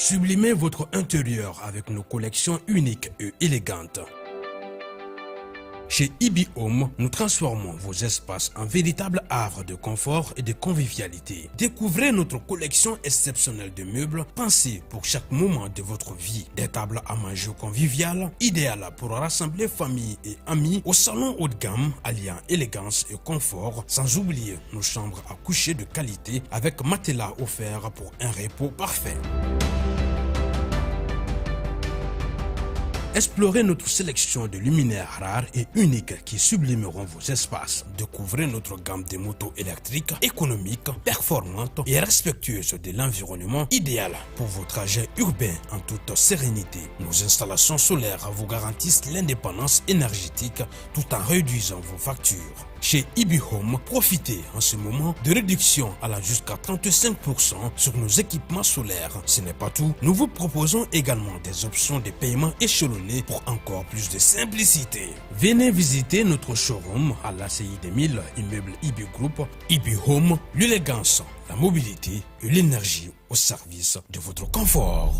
Sublimez votre intérieur avec nos collections uniques et élégantes. Chez Ibi Home, nous transformons vos espaces en véritables havres de confort et de convivialité. Découvrez notre collection exceptionnelle de meubles pensés pour chaque moment de votre vie. Des tables à manger conviviales, idéales pour rassembler famille et amis au salon haut de gamme, alliant élégance et confort, sans oublier nos chambres à coucher de qualité avec matelas offert pour un repos parfait. Explorez notre sélection de luminaires rares et uniques qui sublimeront vos espaces. Découvrez notre gamme de motos électriques, économiques, performantes et respectueuses de l'environnement, idéal pour vos trajets urbains en toute sérénité. Nos installations solaires vous garantissent l'indépendance énergétique tout en réduisant vos factures. Chez Ibi Home, profitez en ce moment de réduction allant jusqu'à 35% sur nos équipements solaires. Ce n'est pas tout, nous vous proposons également des options de paiement échelonnées pour encore plus de simplicité. Venez visiter notre showroom à l'ACI 2000, immeuble Ibi Group, Ibi Home, l'élégance, la mobilité et l'énergie au service de votre confort.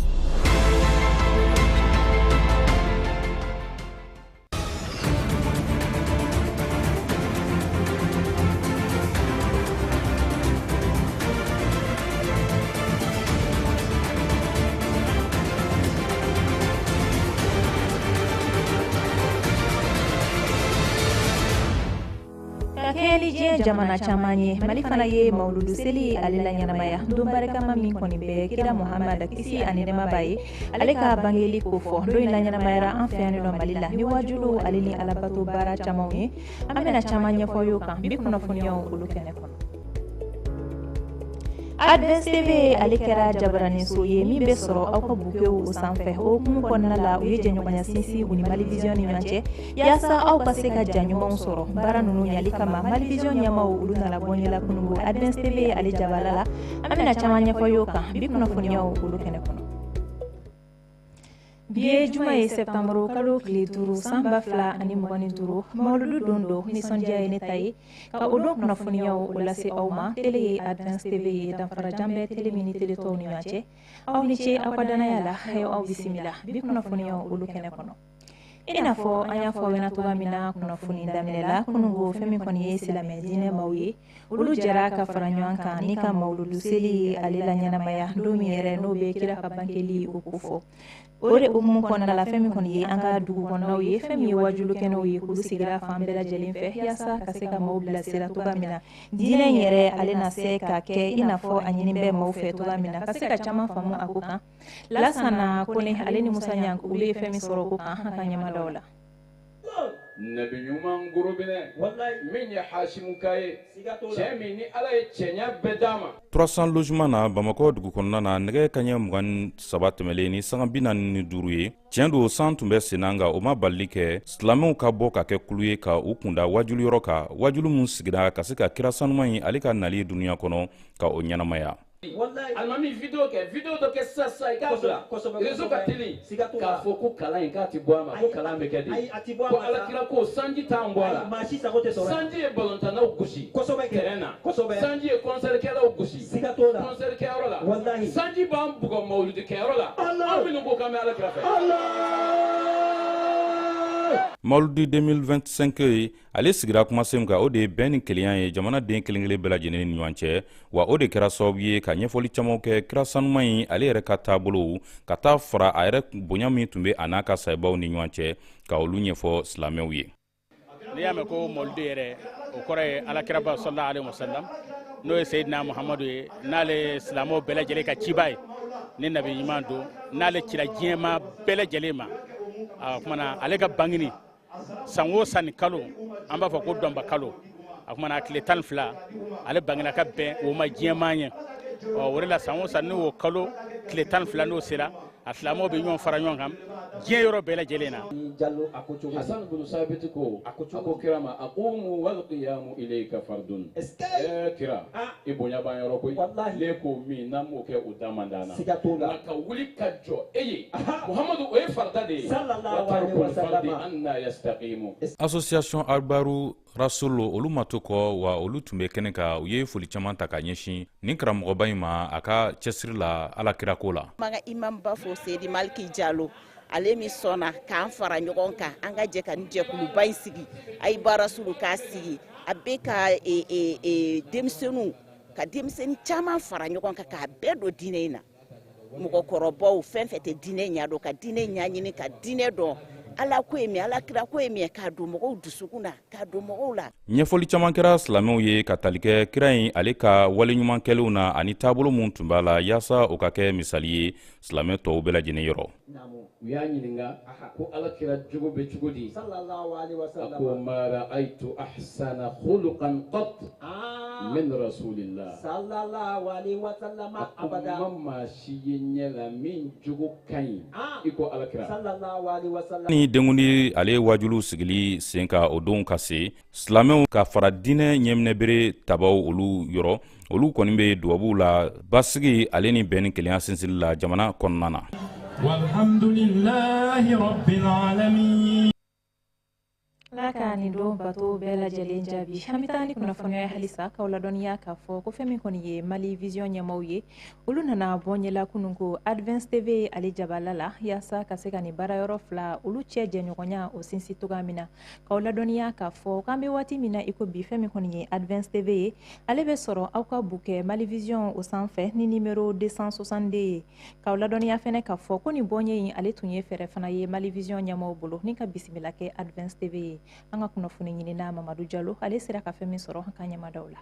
Ka kɛɲɛ ni diɲɛ jamana caman ye, Mali fana ye mawuludu seli ale la ɲɛnamaya don barikama min kɔni bɛ kira Muhamad, kisi ani nɛɛma b'a ye, ale ka bangeli kofɔ. Don in la ɲɛnamayara an fɛ yan nɔ Mali la ni waajulu ale ni alabato baara camanw ye. An bɛna caman ɲɛfɔ y'o kan bi kunnafoniyaw olu kɛnɛ kɔnɔ. Advance TV ale kɛra jabaraninso ye min bɛ sɔrɔ aw ka bukew o sanfɛ. O hukumu kɔnɔna la, u ye jɛɲɔgɔnya sinsin u ni Mali Vision ni ɲɔgɔn cɛ yaasa aw ka se ka ja ɲumanw sɔrɔ. Baara ninnu ɲali kama, Mali Vision ɲɛmaw olu nana bɔ ɲɛla kunungo Advance TV ale jabala la. An bɛna caman ɲɛfɔ y'o kan bi kunnafoniyaw olu kɛnɛ kɔnɔ. Bi ye juma ye, sɛtanburu kalo tile 5, san 2025. Mawuludu don don, nisɔndiya ye ne ta ye ka o don kunnafoniyaw o lase aw ma. Tele ye Advance TV ye, danfarajan bɛ tele min ni tele tɔw ni ɲɔgɔn cɛ. Aw ni ce aw ka danaya la, a ye aw bisimila bi kunnafoniyaw olu kɛnɛ kɔnɔ. I n'a fɔ an y'a fɔ aw ɲɛna cogoya min na kunnafoni daminɛ la, kunungo fɛn min kɔni ye silamɛ diinɛ maaw ye, olu jɛra ka fara ɲɔgɔn kan ni ka mawuludu seli ye ale la ɲɛnamaya don min yɛrɛ n'o bɛ kira ka bangeli o kofɔ. O de hukumu kɔnɔna la, fɛn min kɔni ye an ka dugu kɔnɔnaw ye, fɛn min ye wajulu kɛnɛw ye, k'olu sigira fan bɛɛ lajɛlen fɛ yaasa ka se ka maaw bilasira cogoya min na diinɛ in yɛrɛ ale na se ka kɛ i n'a fɔ a ɲini bɛ maaw fɛ cogoya min na, ka se ka caman faamu a ko kan. Lasana Kone ale ni Musa Ɲang, olu ye fɛn min sɔrɔ o ko kan, an ka ɲɛmadaw la. Nabi ɲuman gorobinɛ min ye Hasimuka ye, cɛ min ni Ala ye cɛɲa bɛɛ d'a ma. 300 logement na Bamakɔ dugu kɔnɔna na, nɛgɛ kaɲɛ 23 tɛmɛlen ni sanga 45 ye. Tiɲɛ don, san tun bɛ senna, nka o ma balili kɛ silamɛw ka bɔ ka kɛ kulu ye ka u kunda wajulu yɔrɔ kan, wajulu min sigira ka se ka kira sanuman ye ale ka nali dunuya kɔnɔ ka o ɲɛnamaya. Alimami, video kɛ, video dɔ kɛ sisan sisan, i k'a bila réseau ka teli k'a fɔ ko kalan in k'a ti bɔ a ma, ko kalan bɛ kɛ de, ko alakira ko sanji t'an bɔ a la. Sanji ye balontannaw gosi terrain na, sanji ye concert kɛlaw gosi concert kɛyɔrɔ la, sanji b'an bugɔ mawuludi kɛyɔrɔ la, an minnu ko k'an bɛ alakira fɛ. Mawuludi 2025 ye, ale sigira kumasen kan, o de ye bɛn ni kelenya ye jamana den kelen kelen bɛɛ lajɛlen ni ɲɔgɔn cɛ. Wa o de kɛra sababu ye ka ɲɛfɔli caman kɛ kira sanuman ye, ale yɛrɛ ka taabolow ka taa fara a yɛrɛ bonya min tun bɛ a n'a ka sahibaw ni ɲɔgɔn cɛ, ka olu ɲɛfɔ silamɛw ye. N'i y'a mɛn ko mawuludi yɛrɛ, o kɔrɔ ye alakiraba sallallahu alaihi wasallam, n'o ye Seyidina Muhamadu ye, n'ale ye silamɛw bɛɛ lajɛlen ka ciba ye, ni nabi ɲuman don, n'ale cira diɲɛma bɛɛ lajɛlen ma. A kumana ale ka bangini san o san ni kalo, an b'a fɔ ko dɔnba kalo, a kumana a tile 12, ale bangina ka bɛn o ma diɲɛmaa ɲɛ. Ɔ, o de la san o san n'o kalo tile 12 n'o sera, a silamɛw bɛ ɲɔgɔn fara ɲɔgɔn kan diɲɛ yɔrɔ bɛɛ lajɛlen na. Jallo a ko cogo. Hasan bin Sabit ko a ko kira ma: aqumu wal qiyamu ilayka fardun. Eh kira, i bonya b'an yɔrɔ koyi. Ne ko min n'an m'o kɛ, o da man d'an na. Siga t'o la. Nka ka wuli ka jɔ e ye Muhamadu, o ye farida de ye. Sallallahu alaihi wa wa tarkul sallam. Fardi anna yastaqimu. Association Arbaru. Rasul, olu ma to kɔ wa, olu tun bɛ kɛnɛ kan. U ye foli caman ta ka ɲɛsin nin karamɔgɔba in ma a ka cɛsiri la Ala kirako la. An ka imamba fo, Seyidi Maliki Jalo, ale min sɔnna k'an fara ɲɔgɔn kan, an ka jɛ ka nin jɛkuluba in sigi. Ayiba Rasulu k'a sigi, a bɛ ka denmisɛnninw ka denmisɛnnin caman fara ɲɔgɔn kan k'a bɛɛ don diinɛ in na. Mɔgɔkɔrɔbaw, fɛn fɛn tɛ diinɛ ɲɛ dɔn, ka diinɛ ɲɛɲini, ka diinɛ dɔn, Ala ko ye min, Ala kira ko ye min, k'a don mɔgɔw dusukun na, k'a don mɔgɔw la. Ɲɛfɔli caman kɛra silamɛw ye ka tali kɛ kira in ale ka waleɲuman kɛlenw na ani taabolo mun tun b'a la, yaasa o ka kɛ misali ye silamɛ tɔw bɛɛ lajɛlen yɔrɔ. U y'a ɲininka ko Ala kira jogo bɛ cogo di? A ko: ما رأيت أحسن خلقا قط من رسول الله. A ko ma maa si ye ɲɛ la min jogo ka ɲi i ko Ala kira. Ni denkundi ale wajuliw sigili sen ka o don ka se silamɛw ka fara diinɛ ɲɛminɛbere tabaw olu yɔrɔ, olu kɔni bɛ dubabuw la basigi ale ni bɛn ni kelenya sinsili la jamana kɔnɔna na. والحمد لله رب العالمين. Ala ka nin don bato bɛɛ lajɛlen jaabi. An bɛ taa ni kunnafoniya halisa k'aw ladɔnniya k'a fɔ ko fɛn min kɔni ye Mali Vision ɲɛmaw ye, olu nana bɔ ɲɛla kunun ko Advance TV ale jabala la, yaasa ka se ka nin baarayɔrɔ fila olu cɛ jɛɲɔgɔnya o sinsin cogoya min na. K'aw ladɔnniya k'a fɔ k'an bɛ waati min na i ko bi, fɛn min kɔni ye Advance TV ye, ale bɛ sɔrɔ aw ka bouquet Mali Vision o sanfɛ ni numéro 262 ye. K'aw ladɔnniya fɛnɛ k'a fɔ ko nin bɔɲɛ in, ale tun ye fɛɛrɛ fana ye Mali Vision ɲɛmaw bolo ni ka bisimila kɛ Advance TV ye. An ka kunnafoni ɲinina Mamadu Jalo, ale sera ka fɛn min sɔrɔ, an ka ɲɛmadaw la.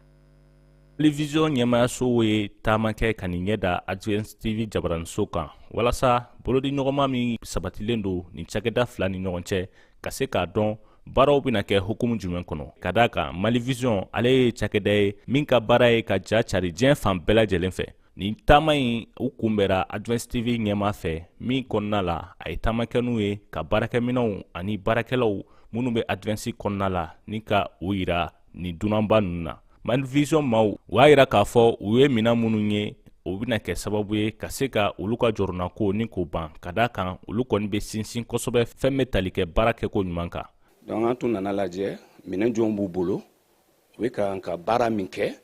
Télévision ɲɛmayaso ye taama kɛ ka nin ɲɛ da Advance TV jabaraniso kan, walasa bolodiɲɔgɔnma min sabatilen don nin cakɛda fila ni ɲɔgɔn cɛ, ka se k'a dɔn baaraw bɛna kɛ hukumu jumɛn kɔnɔ. Ka d'a kan, Mali Vision ale ye cakɛda ye min ka baara ye ka ja cari diɲɛ fan bɛɛ lajɛlen fɛ. Nin taama in u kunbɛra Advance TV ɲɛma fɛ, min kɔnɔna la a ye taama kɛ n'u ye ka baarakɛminɛw ani baarakɛlaw minnu bɛ Advance kɔnɔna la ni ka u yira nin dunanba ninnu na. Mali Vision maaw u y'a yira k'a fɔ u ye minɛn minnu ye, o bɛna kɛ sababu ye ka se ka olu ka jɔrɔnako ni k'o ban, ka d'a kan olu kɔni bɛ sinsin kosɛbɛ fɛn bɛ tali kɛ baara kɛko ɲuman kan. Donc an tun nana lajɛ minɛn jɔn b'u bolo, u bɛ ka baara min kɛ,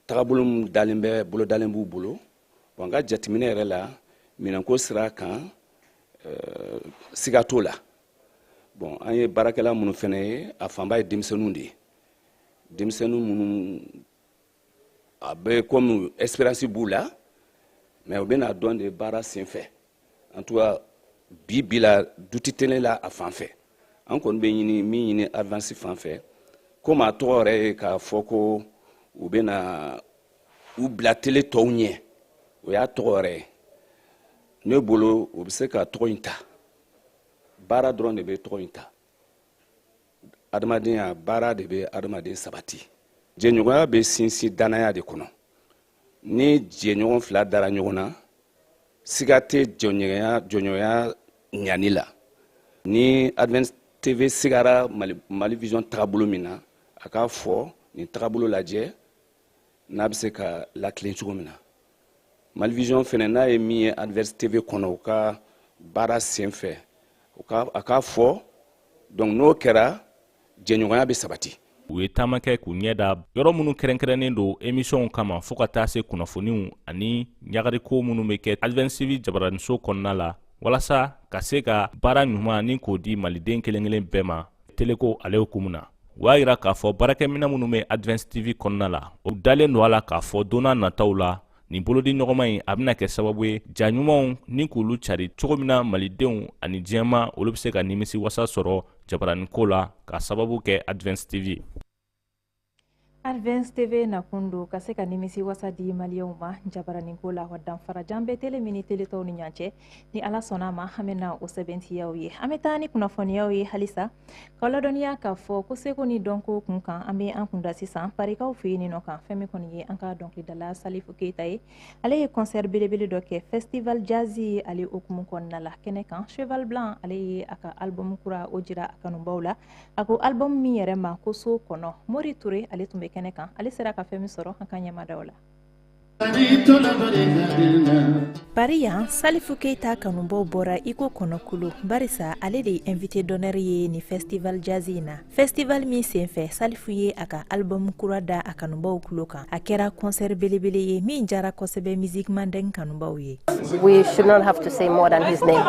tagabolo min dalen bɛ bolo dalen b'u bolo. Bon, n ka jateminɛ yɛrɛ la, minɛnko sira kan, siga t'o la. Bon, an ye baarakɛla minnu fɛnɛ ye, a fanba ye denmisɛnninw de ye, denmisɛnnin minnu a bɛ komi expérience b'u la, mais u bɛna dɔn de baara senfɛ. En tout cas, bi bi la, doute tɛ ne la a fan fɛ. An kɔni bɛ ɲini min ɲini Advance fan fɛ, komi a tɔgɔ yɛrɛ ye k'a fɔ ko u bɛna u bila télé tɔw ɲɛ, o y'a tɔgɔ yɛrɛ ye. Ne bolo, u bɛ se ka tɔgɔ in ta, baara dɔrɔn de bɛ tɔgɔ in ta. Adamadenya, baara de bɛ adamaden sabati. Jɛɲɔgɔnya bɛ sinsin danaya de kɔnɔ. Ni jɛɲɔgɔn fila dara ɲɔgɔn na, siga tɛ jɔɲɔgɔnya ɲani la. Ni Advance TV sigara Mali Vision tagabolo min na, a k'a fɔ nin tagabolo lajɛ n'a bɛ se ka lakilen cogo min na. Mali Vision fɛnɛ, n'a ye min ye Advance TV kɔnɔ u ka baara sen fɛ, a k'a fɔ. Donc n'o kɛra, jɛɲɔgɔnya bɛ sabati. U ye taama kɛ k'u ɲɛ da yɔrɔ minnu kɛrɛnkɛrɛnnen don émissionw kama, fɔɔ ka taa se kunnafoniw ani ɲagariko minnu bɛ kɛ Advance TV jabaraniso kɔnɔna la, walasa ka se ka baara ɲuman ni k'o di maliden kelen kelen bɛɛ ma télé ko ale hukumu na. U y'a yira k'a fɔ baarakɛminɛ minnu bɛ Advance TV kɔnɔna la, o dalen don a la k'a fɔ don n'a nataw la, nin bolodi ɲɔgɔnma in a bɛna kɛ sababu ye ja ɲumanw ni k'olu cari cogo min na, malidenw ani diɲɛma olu bɛ se ka nimisi wasa sɔrɔ jabaraninko la ka sababu kɛ Advance TV. Advance TV nakun don ka se ka nimisi wasa di maliyɛnw ma jabaraninko la, wa danfarajan bɛ télé min ni télé tɔw ni ɲɔgɔn cɛ. Ni Ala sɔnna a ma, an bɛna o sɛbɛntiyaw ye. An bɛ taa ni kunnafoniyaw ye halisa k'aw ladɔnniya k'a fɔ ko seko ni dɔnko kun kan, an bɛ an kunda sisan parikaw fɛ yen nɔ kan. Fɛn min kɔni ye an ka dɔnkilidala Salifu Keyita ye, ale ye concert belebele dɔ kɛ Festival Jazz ale hukumu kɔnɔna la. Kɛnɛ kan, Cheval Blanc ale ye a ka album kura o jira a kanubaw la. A ko album min yɛrɛ ma ko So Kɔnɔ. Mori Ture, ale tun bɛ kɛnɛ kan, ale sera ka fɛn min sɔrɔ, an ka ɲɛmadaw la. Paris yan, Salifu Keita kanubaw bɔra i ko kɔnɔkulu, barisa ale de ye invité d'honneur ye ni festival jazz in na. Festival min senfɛ, Salifu ye a ka album kura da a kanubaw tulo kan. A kɛra concert belebele ye min jara kosɛbɛ musique mandeng kanubaw ye. We should not have to say more than his name.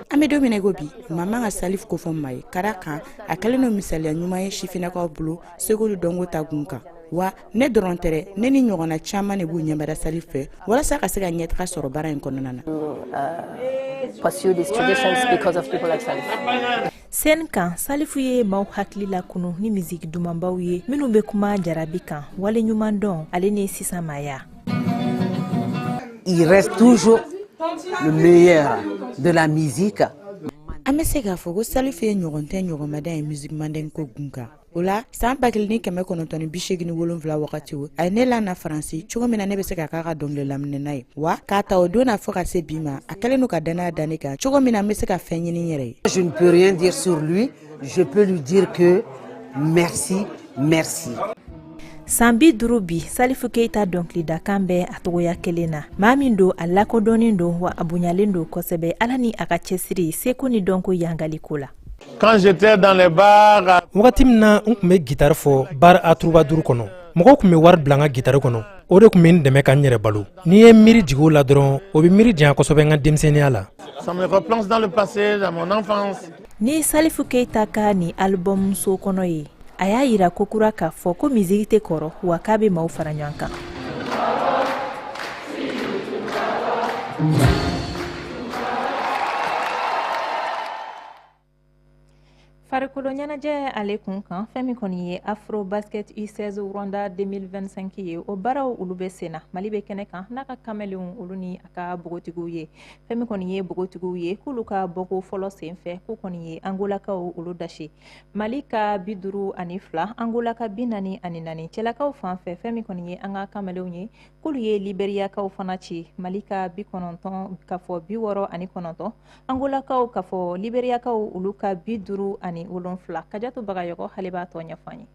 An bɛ don min na i ko bi, maa man ka Salif kofɔ maa ye, ka d'a kan a kɛlen don misaliya ɲuman ye sifinnakaw bolo seko ni dɔnko ta gun kan. Wa ne dɔrɔn tɛ dɛ, ne ni ɲɔgɔnna caman de b'u ɲɛmada Salif fɛ walasa ka se ka ɲɛtaga sɔrɔ baara in kɔnɔna na. Pursue these traditions because of people like Salif. Scène kan, Salifu ye maaw hakili lakunu ni musique dumanbaw ye minnu bɛ kuma jarabi kan, wale ɲuman dɔn ale ni sisan maaya. Il reste toujours le meilleur de la musique. An bɛ se k'a fɔ ko Salif ye ɲɔgɔn tɛ ɲɔgɔnmada ye musique mandeng ko gun kan. O la, san 1987 wagati, a ye ne lana Faransi cogo min na ne bɛ se ka k'a ka dɔnkili laminɛna ye. Wa k'a ta o don na fo ka se bi ma, a kɛlen don ka danaya da ne kan cogo min na n bɛ se ka fɛn ɲini n yɛrɛ ye. Je ne peux rien dire sur lui, je peux lui dire que merci, merci. San 50 bi, Salifu Keita dɔnkilidakan bɛ a togoya kelen na. Maa min don, a lakodɔnnen don wa a bonyalen don kosɛbɛ Ala ni a ka cɛsiri seko ni dɔnko yangaliko la. Quand j'étais dans les bars, Wagati min na n tun bɛ gitari fɔ bar à troubadour kɔnɔ, mɔgɔw tun bɛ wari bila n ka gitari kɔnɔ. O de tun bɛ n dɛmɛ ka n yɛrɛ balo. N'i ye miiri jigin o la dɔrɔn, o bɛ miiri janya kosɛbɛ n ka denmisɛnninya la. Ça me replonge dans le passé, dans mon enfance. Ni Salifu Keita ka nin album so kɔnɔ ye, a y'a yira kokura k'a fɔ ko misiki tɛ kɔrɔ, wa k'a bɛ maaw fara ɲɔgɔn kan. Farikolo ɲɛnajɛ ale kun kan, fɛn min kɔni ye Afro Basket U16 Rwanda 2025 ye, o baaraw olu bɛ sen na. Mali bɛ kɛnɛ kan n'a ka kamelenw olu ni a ka npogotigiw ye. Fɛn min kɔni ye npogotigiw ye, k'olu ka bɔko fɔlɔ sen fɛ, k'u kɔni ye Angolakaw olu dasi, Mali ka 52, Angola ka 44. Cɛlakaw fan fɛ, fɛn min kɔni ye an ka kamelenw ye, k'olu ye Liberiyakaw fana ci, Mali ka 90 ka fɔ 69, Angolakaw ka fɔ Liberiyakaw olu ka 57. Kajatu Bagayɔgɔ ale b'a tɔ ɲɛfɔ an ye.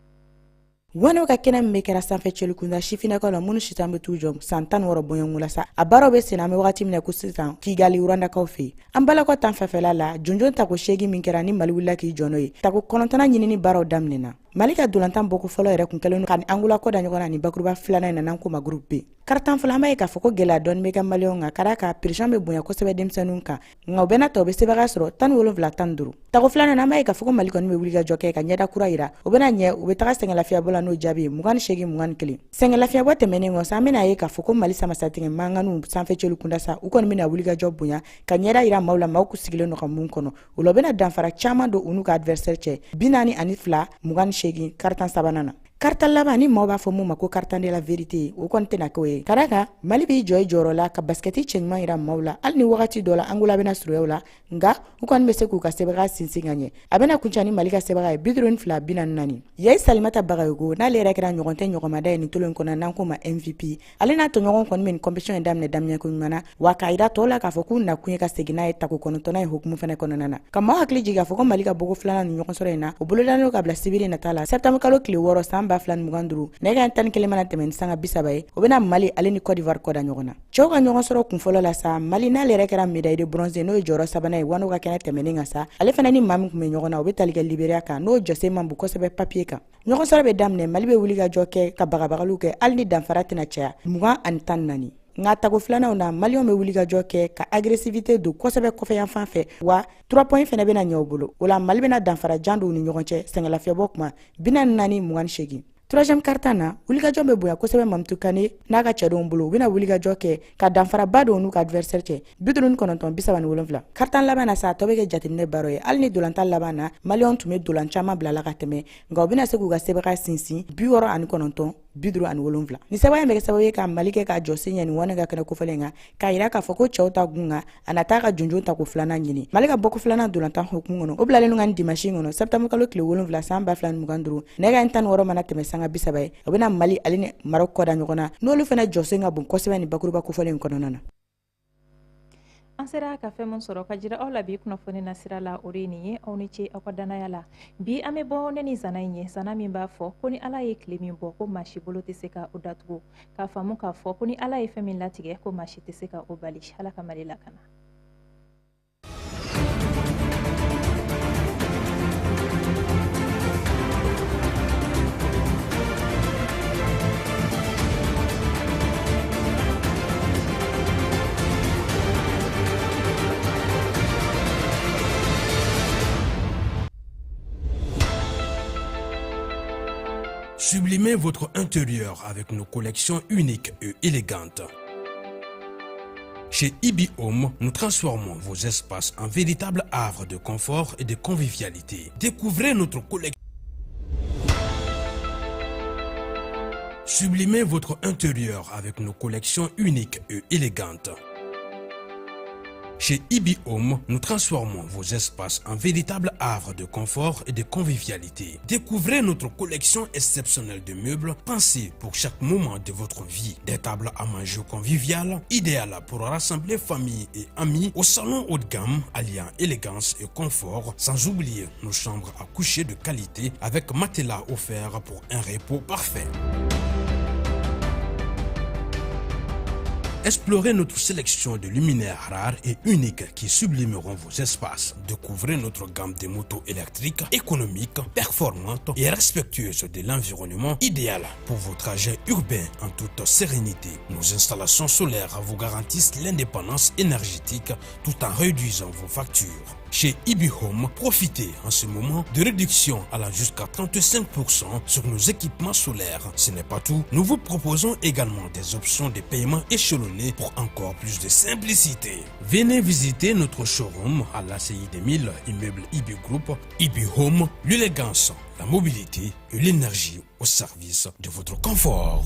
WANO ka kɛnɛ min bɛ kɛra sanfɛ cɛlikunda sifinnakaw la minnu si tan bɛ t'u jɔ san 16 bɔɲɔgɔnko la sa, a baaraw bɛ sen. An bɛ wagati min na ko sisan, Kigali, Rwandakaw fɛ yen. An balakaw tan fɛfɛla la, jonjon tako 8 min kɛra ni Mali wulila k'i jɔ n'o ye, tako 9nan ɲinini baaraw daminɛna. Mali ka dolantan bɔko fɔlɔ yɛrɛ kun kɛlen ka ni Angola kɔ da ɲɔgɔn na ni bakuruba filanan in na, n'an ko ma groupe B. Quart-temps fɔlɔ, an b'a ye k'a fɔ ko gɛlɛya dɔɔni bɛ kɛ maliyɛnw kan, ka d'a kan pression bɛ bonya kosɛbɛ denmisɛnninw kan, nka u bɛɛ n'a ta, u bɛ sebaaya sɔrɔ 17-15. Tako filanan na, an b'a ye k'a fɔ ko Mali kɔni bɛ wuli ka jɔ kɛ ka ɲɛda kura yira. O bɛna ɲɛ, u bɛ taga sɛgɛnlafiyabɔ la n'o jaabi ye 28-21. Sɛgɛnlafiyabɔ tɛmɛnen kɔ sa, an bɛna ye k'a fɔ ko Mali samasatigɛ mankanw sanfɛ cɛli kunda sa, u kɔni bɛna wuli ka jɔ bonya ka ɲɛda yira maaw la, maaw k'u sigilen don ka mun kɔnɔ. O la, u bɛna danfara caman don u n'u ka adversaire cɛ, 42-28, quart-temps sabanan na. Quart-temps laban ni maaw b'a fɔ mun ma ko quart-temps de la vérité, o kɔni tɛna k'o ye, ka d'a kan Mali b'i jɔ i jɔyɔrɔ la ka basikɛti cɛɲuman yira maaw la. Hali ni wagati dɔ la Angola bɛna surunya u la, nka u kɔni bɛ se k'u ka sɛbɛya sinsin ka ɲɛ. A bɛna kuncɛ ni Mali ka sɛbɛya ye 52-44. Yayi Salimata Bagayogo, n'ale yɛrɛ kɛra ɲɔgɔn tɛ ɲɔgɔnmada ye nin tolon in kɔnɔ, n'an ko ma MVP, ale n'a tɔɲɔgɔn kɔni bɛ nin compétition in daminɛ daminɛko ɲuman na, wa k'a yira tɔw la k'a fɔ k'u nakun ye ka segin n'a ye tako 9nan ye hukumu fɛnɛ kɔnɔna na. Ka maaw hakili jigin k'a fɔ ko Mali ka bɔko filanan ni ɲɔgɔn sɔrɔ in na, o bolodalen ka bila sibiri nata la, septembre kalo tile 6 san 2025, nɛgɛ 11 mana tɛmɛ ni sanga 30 ye. O bɛna Mali ale ni Côte d'Ivoire kɔda ɲɔgɔn na. Cɛw ka ɲɔgɔn sɔrɔ kun fɔlɔ la sa, Mali n'ale yɛrɛ kɛra médaille de bronze, n'o ye jɔyɔrɔ sabanan ye WANO ka kɛnɛ tɛmɛnen kan sa, ale fana ni maa min tun bɛ ɲɔgɔn na, o bɛ tali kɛ Liberia kan, n'o jɔsen man bon kosɛbɛ papier kan. Ɲɔgɔn sɔrɔ bɛ daminɛ, Mali bɛ wuli ka jɔ kɛ ka bagabagaliw kɛ, hali ni danfara tɛna caya, 20 ani 14. Nka tago filananw na, maliyɛnw bɛ wuli ka jɔ kɛ ka agressivité don kosɛbɛ kɔfɛ yan fan fɛ, wa 3 points fɛnɛ bɛna ɲɛ u bolo. O la, Mali bɛna danfara jan don u ni ɲɔgɔn cɛ sɛgɛnlafiyɛbɔ kuma, 44-28. Troisième quart-temps na, wulikajɔ bɛ bonya kosɛbɛ Mamutu Kane n'a ka cɛdenw bolo. U bɛna wulikajɔ kɛ ka danfaraba don n'u ka adversaire cɛ, 59-37. Quart-temps laban na sa, a tɔ bɛ kɛ jateminɛ baaraw ye. Hali ni dolantan laban na maliyɛnw tun bɛ dolan caman bila la ka tɛmɛ, nka u bɛna se k'u ka sɛbɛya sinsin, 69-57. Ni sɛbɛn in bɛ kɛ sababu ye ka Mali kɛ k'a jɔ sen ɲɛ nin WANO ka kɛnɛ kofɔlen kan, k'a yira k'a fɔ ko cɛw ta gun kan, a na taa ka jonjon tako filanan ɲini. Mali ka bɔko filanan dolantan hukumu kɔnɔ, o bilalen don ka nin dimanche kɔnɔ, septembre kalo tile 7 san 2025, nɛgɛ 16 mana tɛmɛ sanga 30 ye. O bɛna Mali ale ni Maroc kɔda ɲɔgɔn na, n'olu fana jɔsen ka bon kosɛbɛ nin bakuruba kofɔlen in kɔnɔna na. An An sera ka fɛn min sɔrɔ ka jira aw la bi kunnafoni na sira la, o de ye nin ye. Aw ni ce aw ka dannaya la. Bi an bɛ bɔ ne ni zana in ye, zana min b'a fɔ ko ni Ala ye tile min bɔ, ko maa si bolo tɛ se ka o datugu, k'a faamu k'a fɔ ko ni Ala ye fɛn min latigɛ, ko maa si tɛ se ka o bali. Ala ka Mali lakana. Sublimez votre intérieur avec nos collections uniques et élégantes. Chez Ibi Home, nous transformons vos espaces en véritables havres de confort et de convivialité. Découvrez notre collection. Sublimez votre intérieur avec nos collections uniques et élégantes. Chez Ibi Home, nous transformons vos espaces en véritables havres de confort et de convivialité. Découvrez notre collection exceptionnelle de meubles pensés pour chaque moment de votre vie. Des tables à manger conviviales, idéales pour rassembler famille et amis au salon haut de gamme, alliant élégance et confort, sans oublier nos chambres à coucher de qualité avec matelas offert pour un repos parfait. Explorez notre sélection de luminaires rares et uniques qui sublimeront vos espaces. Découvrez notre gamme de motos électriques économiques, performantes et respectueuses de l'environnement, idéal pour vos trajets urbains en toute sérénité. Nos installations solaires vous garantissent l'indépendance énergétique tout en réduisant vos factures. Chez Ibi Home, profitez en ce moment de réduction allant jusqu'à 35% sur nos équipements solaires. Ce n'est pas tout, nous vous proposons également des options de paiement échelonnées pour encore plus de simplicité. Venez visiter notre showroom à l'ACI 2000, immeuble Ibi Group. Ibi Home, l'élégance, la mobilité et l'énergie au service de votre confort.